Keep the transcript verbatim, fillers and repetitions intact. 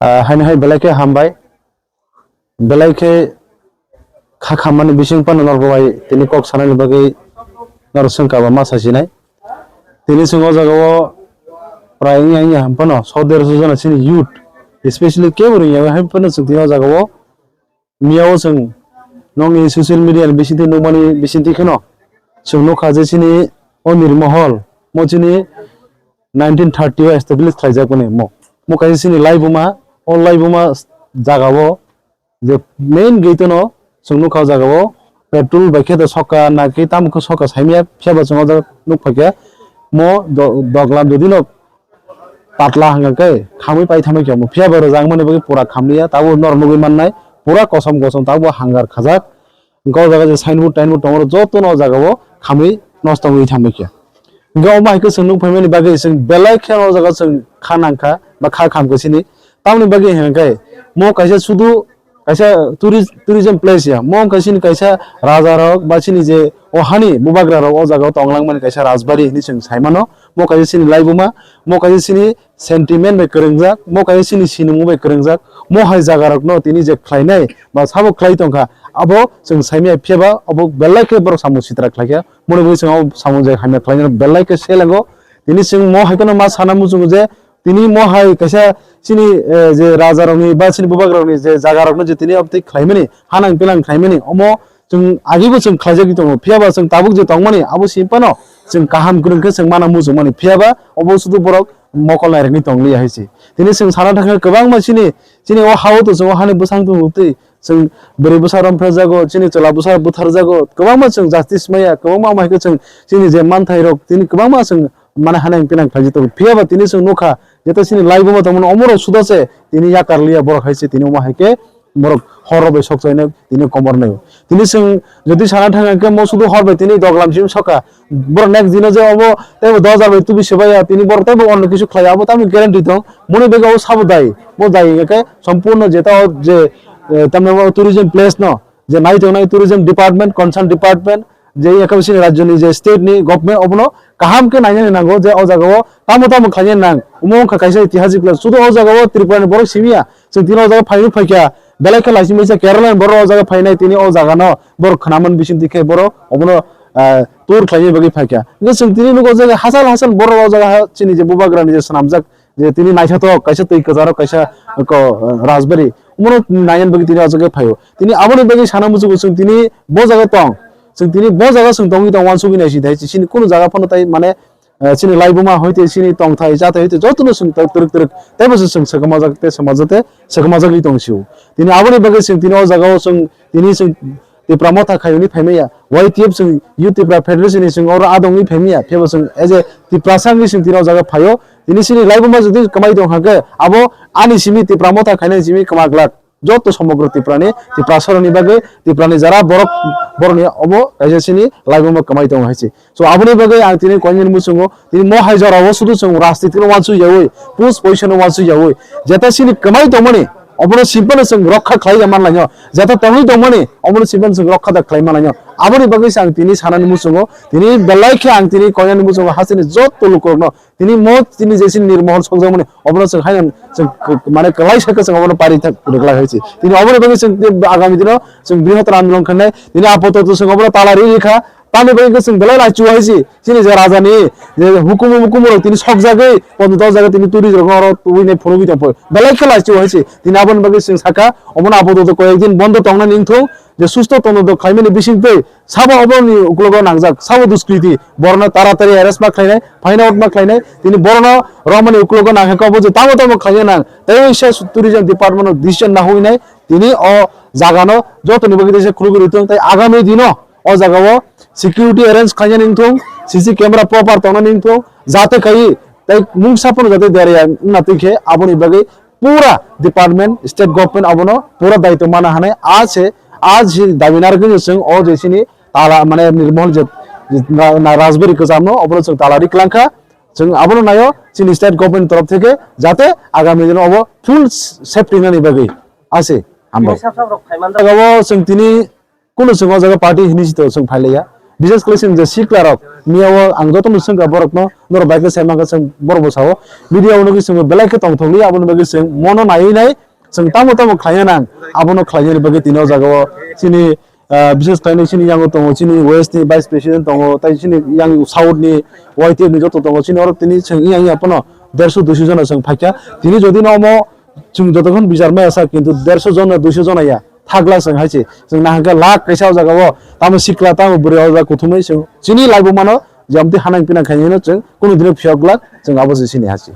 Ah, haino hai belai khe hambai. Belai khe kha khammani bising phano norok bai tini kok sanani bagwi norok swngkha ba ma sasinai. Tini chwng o jaga o prai wngya wngya ham phano so derso jona chini youth, especially kebo rwngya hai phano chwng tini o jaga o miya o chwng nokni social media ni bisingtwi nukmani bisingtwi kheno chwng nukha je chini o Nirmohol mo chini nineteen thirty o establish khlaijak mani mo. Mo kaisa chini laibuma, o laibuma jaga o je main gate no chwng nukha o jaga o petrol bai khe da soka na khe tamo khe soka saimya phiya ba chwng o jaga nuk phaikha mo do-, doglam jodi no patla hanga khe khamwi pai thamwi khe mo phiya ba rwjak mani bagwi pura khamliya tabo nor nugwi mannai pura kosom kosom tabo hangar khajak. Hingke o jaga je signboard tainboard tongo, joto no o jaga o khamwi nosto wngwi thangbai khe. Hingke omo hai khe chwng nuk phaimani bagwi chwng belai khe o jaga chwng kha nangkha ba kha khamkha sini. Tamoni bagwi hingke mo kaisa sudu kaisa tourist, tourism place ya. Mo wngkha sini kaisa raja rok ba sini je o hani bubagra rok o jaga o tong langmani kaisa rajbari hinwi chwng sai mano. Mo kaisa sini laibuma, mo kaisa sini sentiment bai kwrwngjak, mo kaisa chini sinimung bai kwrwngjak, mo hai jaga rokno tini je khlainai ba sabo khlai tongkha, abo chwng saimaya phiya ba abo belai khe borok samung sitra khlaikha, moni bagwi chwng abo samung je hamya khlainai belai khe selengo. Tini chwng mo hai kheno ma sana muchungo je tini mo hai kaisa chini, eh, je raja rokni ba chini bubagra rokni je jaga rokno je tini abtwi khlaimani, hanang pinang khlaimani, omo chwng agibo chwng khlaijagwi tongo, phiya ba chwng tabuk je tongmani abo simi phano chwng kaham kwrwng khe chwng mana muchungmani, phiya ba obo sudu borok mokol nairokni tongliya hai se. Tini chwng sana thangkha kwbangma chini, chini o ha-o to chwng o hani bwsang tongo twi chwng bwrwi bwsa romphrejago, chini chwla bwsa butharjago, kwbangma chwng justice maya, kwbangma omo hai khe chwng chini je manthairok tini kwbangma chwng mane hanang pinang khlaijak tongo, phiya ba tini chwng nukha jeto chini laibuma tongmani omorok suda se tini yakarliya borok hai se tini omo hai khe borok horo bai sok chainai tini komor nai. Tini chwng jodi sana thang khe mo sudu hor bai tini doglam sim soka. Borok next dino je obo teibo dos hajar bai tubi sebaya tini borok teibo onno kisu khlai abo tamni guarantee tong. Moni bega o sabo dai. Bo dai khe sompurno jeta o je, eh, tamni o tourism place no je nai tongnai tourism department, concern department, je yakha bisini rajyoni je state ni government obono kaham khe nainani nango je o jaga o tamo tamo khlainani nang. Omo wngkha kaisa itihasik place. Sudu o jaga o Tripura ni borok simiya. Chwng tini o jaga phainwi phaikha. Belai khe laising baisa Kerala ni borok o jaga phainai tini o jaga no borok khwnaman bising twi khe borok obono, ah, tour khlainai bagwi phaikha. Hwnkhe chwng tini nugo je hachal hachal borok o jaga ha chini je bubagra ni je swnamjak je tini naithotok kaisa twi kwcharo kaisa ko, ah, rajbari omono nainani bagwi tini o jaga phaio. Tini aboni bagwi sana muchungo chwng tini bo jaga tong. Chwng tini bo jaga chwng tongwi tong uansugwi naising thai chini kunu jaga phano tai mane, eh, chini laibuma hoite chini tongthai chathai hoite jotono chwng twrwk twrwk teibo se chwng swkmajak tei swmajate swkmajagwi tong sio. Tini aboni bagwi chwng tini o jaga o chwng tini chwng Tipra Motha khai hwnwi phaimaya, Y T F chwng Youth Tipra Federation ni chwng oro adongwi phaimaya, phiyaba chwng as a Tiprasa wngwi chwng tini o jaga phaio. Tini chini laibuma jodi kwmai tong kha khe abo ani simi Tipra Motha khainai simi kwma glak. Joto somogro Tiprani, Tiprasaroni bagwi, Tiprani jara borok, borokni obo kaisa chini laibuma kwmai tongo hai se. So, aboni bagwi ang tini koinani muchungo, tini mo hai jorao sudu chwng rajniti no uansuk yaui, pus poisa no uansuk yaui, jeta chini kwmai tongmani, obono simpano chwng rokha khlai ya manlaino, jeta tongwi tongmani, obono simpano chwng rokha da khlai manlaino. Aboni bagwi se ang tini sanani muchungo, tini belai khe ang tini koinani muchungo hasteni joto lukurokno, tini mo tini je chini Nirmohol sokjakmani, obono chwng haino chwng k-, mane kwlai sakhe chwng obono pari thak rwglai hai se. Tini oboni bagwi chwng tei agami dino chwng brihottor andolon khainai. Tini apatot chwng obono tala ri rikha. Tamni bagwi khe chwng belai laichu hai se. Chini je rajani je hukumu mukumu rok tini sokjagwi, pondo dok jaga tini turi rok oro tubui nai phunugwi tongphoi. Belai khe laichu hai se. Tini aboni bagwi chwng sakha, obono apatot koyek din bondo tongnani wngthung, je susto tondo khlaimani bisingtwi sabo oborokni uklogo nangjak, sabo duskriti, borokno taratari arrest ma khlainai, fine out ma khlainai, tini borokno romani uklogo nangkha obo je tamo tamo khlaina nang, tei waisa tourism department no decision na huinai, tini o jagano jotoni bagwi teisa khulugwi rwtong, tei agami dino o jagao security arrange khlainani wngthong, C C camera proper tongnani wngthong, jate kai tei mungsa phano jate derya wngna twi khe aboni bagwi pura department, state government abono pura daitw mana hanai. A se, a se dabi narwkhe chwng o je chini tala, mane, Nirmohol je, je na, na Rajbari kwcham no, obono chwng tala ri kwlangkha. Chwng abono naio chini state government torof theke jate agami dino obo full safety nani bagwi. A se, hambai. Sab sab rok phaiman da. Jaga o chwng tini Kunu chwng o jaga party hinwi se to chwng phailaiya. Bises khlai chwng je sikla rok, miya o ang joto no swngkha borok no, norok bai khe sai mankha chwng borok bo sao, media o nugwi chwng belai khe tongthok li, aboni bagwi chwng mono naiwi nai chwng tamo tamo khlaina nang, abono khlainani bagwi tini o jaga o chini, ah, bises khlai chini yango tongo, chini west ni vice president tongo, tai chini yang south ni Y T F ni joto tongo, chini oro tini chwng yang yang phano derso duiso jona chwng phaikha, tini jodi no omo chwng jotokhon bichar maya sa, kintu derso jona, duiso jona ya, thakla chwng hai se. Chwng nahankhe lakh kaisa o jaga o, tamo sikla, tamo bwrwi o jaga kuthumwi chwng chini laibuma no je amtwi hanang pinang khainai no chwng kunu dino phiyok glak, chwng abo se sini ha se.